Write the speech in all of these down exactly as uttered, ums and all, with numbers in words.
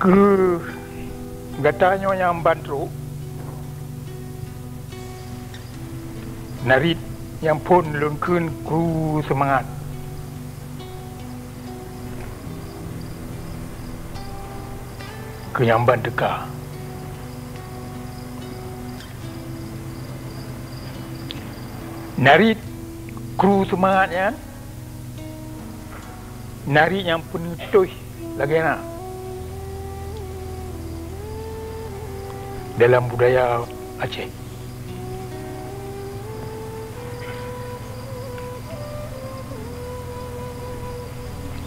Keu gata nyoe nyang ban trok, narit nyang phon lôn kheun kru seumangat keu nyang ban teuka. Narit kru seumangat nyan, narit nyang peuneutôh lagée na dalam budaya Aceh.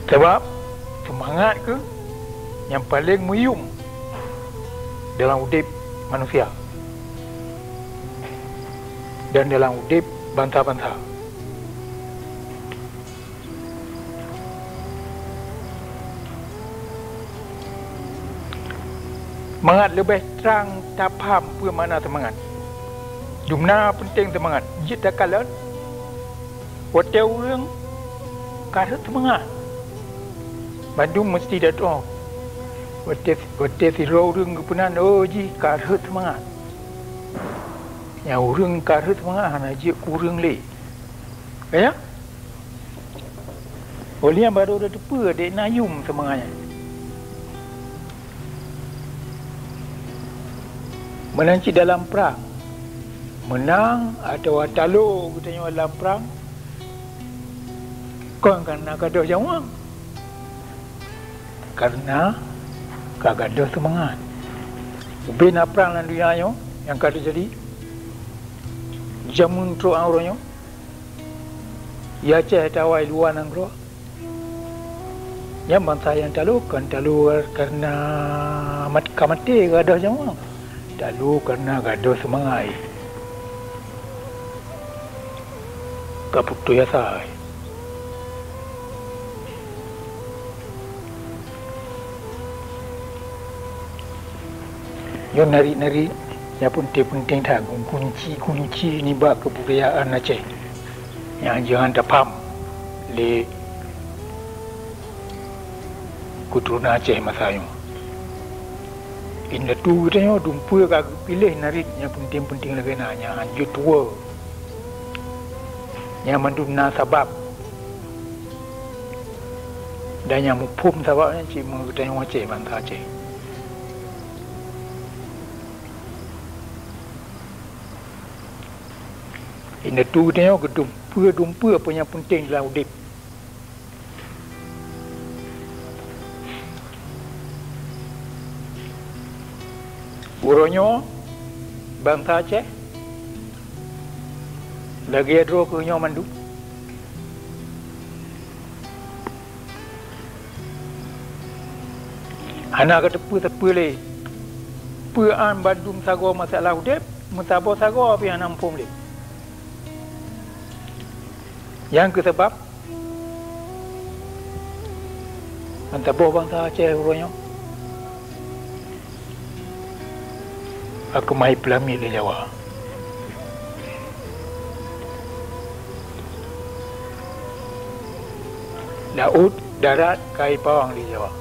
Sabab seumangat kheueh nyang paleng meuyuem dalam udeb manusia dan dalam udeb bansa-bansa. Mangat leubeh trang tapham peue makna seumangat, dumna peunteng seumangat jeuet takalon watée ureuëng ka rhot seumangat. Bandum meuseuti tateuoh watée, watée sidroe ureuëng geupeunan, oh, jih ka rhot seumangat. Nyang ureuëng ka rhot seumangat hana jeuet keu ureuëng lé. Ka nyan? Óh lheueh nyan barô tateupeue dek na yuem seumangat nyan. Meunan cit dalam prang, meunang atawa talo geutanyoe lam prang, kon kareuna gadôh nyawöng, kareuna ka gadôh seumangat. Ubé na prang lam donya nyoe nyang ka teujadi, jameun trok uroe nyoe, i Aceh atawa i luwa nanggroe, nyan bansa nyang talo kon talo kareuna mat-, ka maté gadôh nyawöng, talo kareuna gadôh seumangat, ka putôh asa. Nyoe narit-narit nyang peunteng-peunteng that, kunci-kunci nibak keubudayaan Aceh nyang jeuet tapham lé keuturonan Aceh masa nyoe. Indatu geutanyoe dumpeue ka geupiléh narit nyang peunteng-peunteng lagée na nyang hanjeuet tuwoe. Nyan mandum na sabab. Dan nyang muphom sabab nyan cit meunyoe geutanyoe Aceh, bansa Aceh. Indatu geutanyoe geudumpeue-dumpeue peue nyang peunteng dalam udeb. Uroe nyoe bansa Aceh lagée droe keu nyoe mandum. Hana kateupeue-teupeue lé peue án bandum sagoe masalah udeb, meusaboh sagoe pih hana muphom lé. Nyang keuh sabab meusaboh bansa Aceh uroe nyoe akeumai peulamiet lé Jawa. Laôt, darat ka ipawang lé Jawa.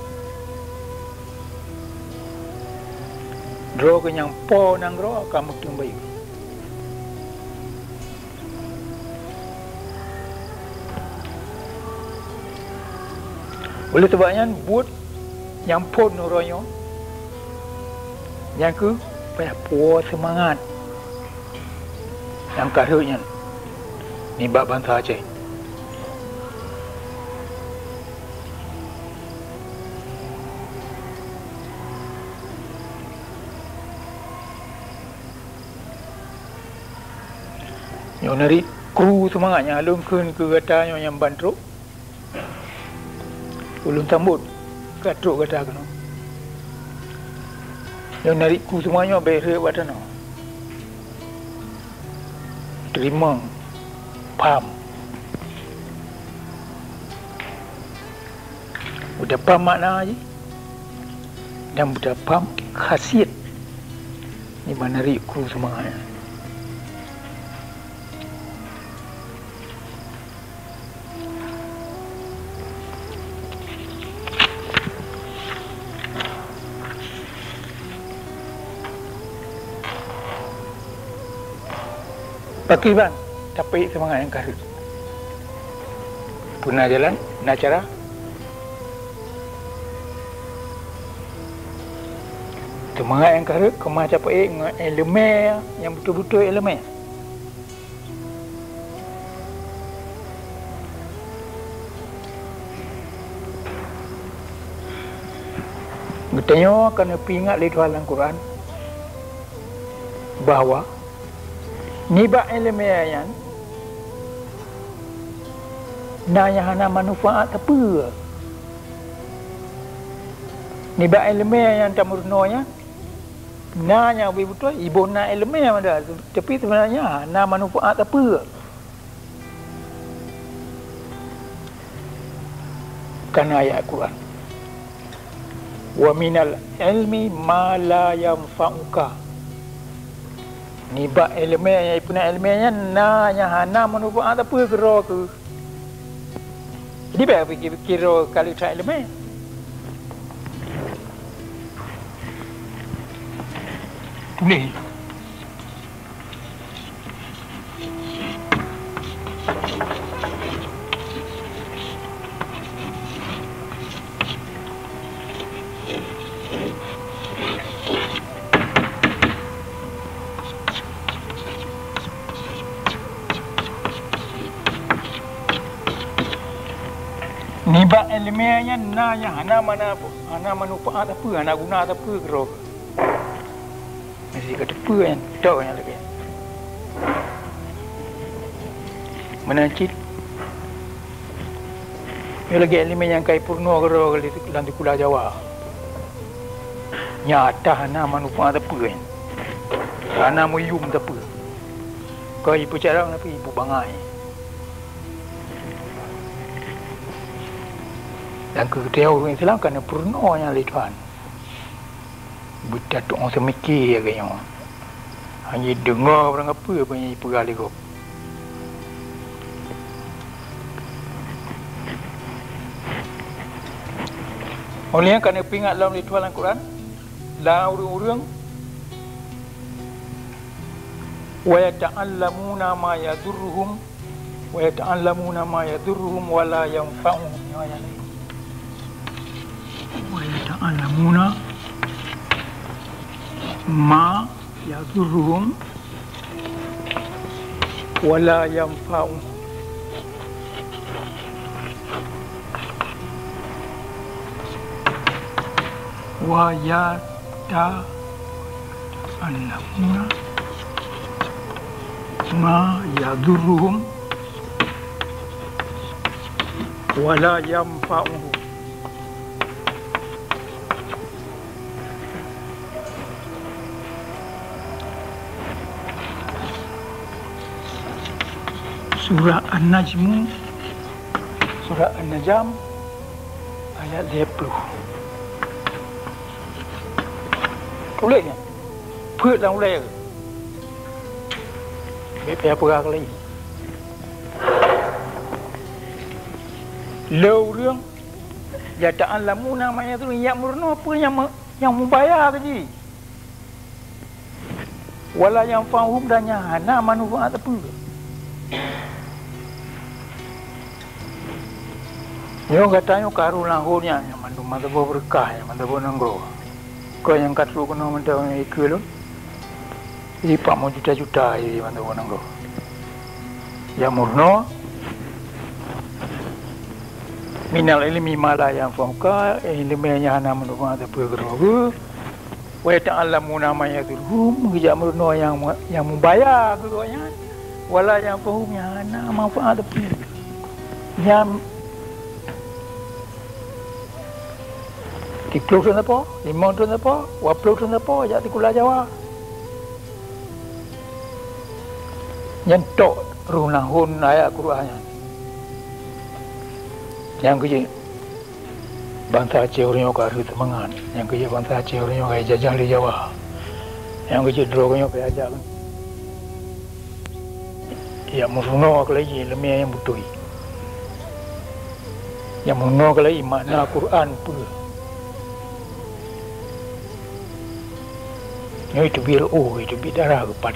Droe keu nyang po nanggroe ka meuteumèe bayeue. Oleh sabab nyan, buet nyang phon uroe nyoe, nyang keuh payah puwoe seumangat nyang ka rhot nyan nibak bansa Aceh. Nyoe nari kru seumangat nyang lôn kheun keu gata nyoe nyang ban trok. Ulôn sambot ka trok gata keunoe. Nyoe nari kru seumangat nyoe bèk rhot bak tanoh. Teurimong, pham. Beutapham makna jih dan beutapham khasiet nibak nari kru seumangat nyan. Pakriban tapeuék seumangat nyang ka rhot? Peue na jalan, na cara? Seumangat nyang ka rhot keumah tapeuék ngon iéleumé nyang beutôi-beutôi iéleumé. Geutanyoe ka neupeuingat lé Tuhan lam Quran bahwa nibak iéleumé nyan na nyang hana manfaat sapeue. Nibak iéleumé nyang tameurunoe nyan na nyang beutôi, iboh na iéleumé mada, tapi seubeunajih na manfaat sapeue. Kana ayat Quran, "Wa minal ilmi ma la yanfa'uka." Nibak iéleumé nyang ipeuna iéleumé nyan na nyang hana manfaat sapeue keu droe keuh. Jadi bék pikir-pikir droe kali that iéleumé. Tuléh. Nibak iéleumé nyan na nyang hana mana, hana manfaat sapeue, hana guna sapeue keu droe. Meuseuti ka teupeue nyan, tok nyan lagèe nyan. Meunan cit, nyoe lagèe iéleumé nyang ka ipeurunoe keudroe lam sikula Jawa. Nyata hana manfaat sapeue nyan. Hana meuyum sapeue. Ka ipeucarông tapi ipeubangai. Dan keu geutanyoe ureueng Islam ka neupeurunoe nyan lé Tuhan. Beutatu'oh seumike lagèe nyoe. Hana jideungoe barang kapeue nyang jipeugah lé gob. Óh lheueh nyan ka neupeuingat lom lé Tuhan lam Quran, lam ureueng-ureueng, "Wa yata'allamuna ma yadurruhum, wa yata'allamuna ma yadurruhum wa la yanfa'uhum." Nyoe ayat laén. "Wa yata'allamuna ma yadurruhum wa la yanfa'uhum." Wa yata'allamuna ma yadurruhum wa la yanfa'uhum. Surah An-Najmu, Surah An-Najm, ayat lhèe ploh. Tuléh nyan. Peuet lam ulèe. Bèk payah peugah keu laén. Lé ureueng, "Yata'allamuna ma yadurruhum," nyang meurunoe peue nyang me-, nyang mubahya keu jih. "Wa la yanfa'uhum," dan nyang hana manfaat sapeue. Nyoe gata nyoe karu lam hon nyan, nyang mandum meusaboh beureukat, nyang meusaboh nanggroe. Kon nyang ka trok keunoe mantong nyoe ikeue lôn. Ipak meujuta-juta jih mantong nanggroe. Nyang meurunoe, "Minal ilmi ma la yanfa'uka," iéleumé nyang hana manfaat sapeue keu droe. "Wa yata'allamuna ma yadurruhum," geujak meurunoe nyang, nyang mubahya keu gobnyan. "Wa la yanfa'uhum," nyang hana manfaat sapeue. Nyang siploh thon sapo, limong thon sapo, dua ploh thon sapo, jak sikula Jawa. Nyan tok rhun lam hon ayat Quran nyan. Nyang keujeuet, bansa Aceh uroe nyoe ka rhot seumangat. Nyang keujeuet, bansa Aceh uroe nyoe ka jijajah lé Jawa. Nyang keujeuet, droe nyoe ka jijak, jak meurunoe keulai jih iéleumé nyang beutôi. Jak meurunoe keulai makna Quran peue. Nyoe teubiet, oh, teubiet darah geupat.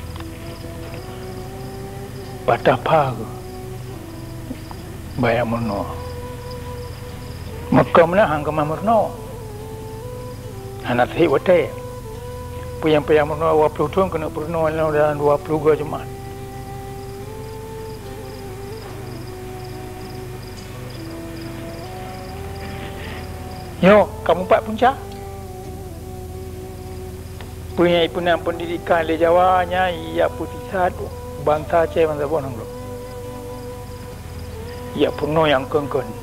Patah pha geuh bak Yak Meurunoe. Meukeu meunan han keumah meurunoe. Hana sép watée. Peue nyang payah meurunoe dua ploh thon keuneuk peurunoe lam dua ploh goe jeumaáh. Nyoe, kamoe pat punca. Peue nyang ipeunan peundidikan lé Jawa nyan ijak peusisat bansa Aceh bansa boh nanggroe. Ijak peurunoe nyang keun-keun.